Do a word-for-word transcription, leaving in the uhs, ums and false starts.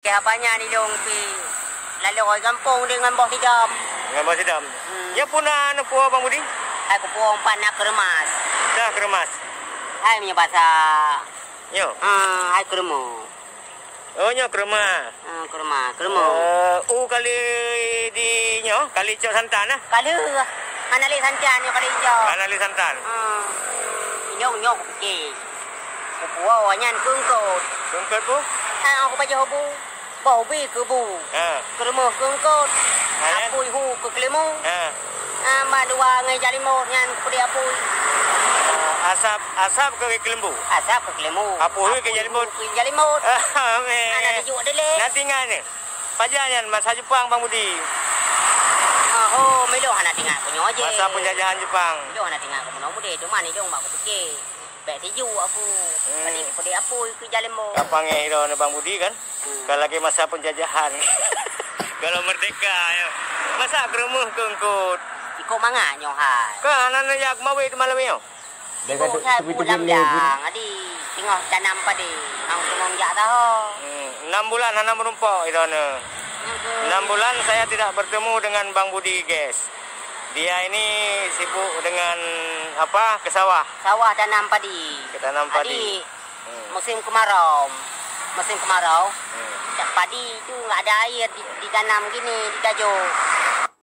Keuhai nyan ilong pi lalu oi gampông deh ngon boh sidom. Ngon boh sidom. Hmm. Nyoe peue na neupuwoe Bang Budi? Hai kupuwoe umpat na keureumas. Dah keureumas. Hai meunyoe basa. Nyoe. Ah, hai keureumo. Oh, nyoe keureumo. Ah, keureumo, keureumo. Eh, u kali di nyoe, kali cok santan nah. Kali hana lé santan nyoe kali cok. Hana lé santan. Ah. Nyoe nyoe kupiké. Kupuwoe nyan keungkot. Keungkot peue? Ah, kupajoh bu. Boh ubi keu bu. Ha. Keureumoh keu eungkot. Ha, ya. Apui hu keu keulimu. Ha. Ha, mandua ngon jalimot nyan keu peudeh apui. Ha, asap, asap keu keulimu. Asap keu keulimu. Apui hu keu jalimot. Apui hu keu jalimot. Amin. Hana dijuk dilèe. Nanti ngan ni. Pajan nyan masa Jepang Bang Budi. Oh, milong hana teuingat keu nyoe je. Masa penjajahan Jepang. Milong hana teuingat keu meunoe Budi, cuma ni dong mak kupiké. Bèk tiju aku. Hmm. Tadi peudeh apui keu jalimot. Ka panggil droeneuh Bang Budi kan? Hmm. Ka lagèe masa penjajahan. Kalau merdeka, ya. Masa keureumoh keu eungkot? Iko mangat nyoe hai. Ka hana neujak mawé teuma lawét nyoe? Iko saya pulang dah. Jadi tengah tanam padi. Hang tengok jak tahu. Hmm. Enam bulan hana meurumpok droeneuh. Hmm. Enam bulan saya tidak bertemu dengan Bang Budi, guys. Dia ini sibuk dengan apa? Ke sawah. Sawah tanam padi. Ke tanam padi. Jadi, hmm, musim kemarau. Musim kemarau, hmm, padi itu nggak ada air di, ditanam gini, ditajok.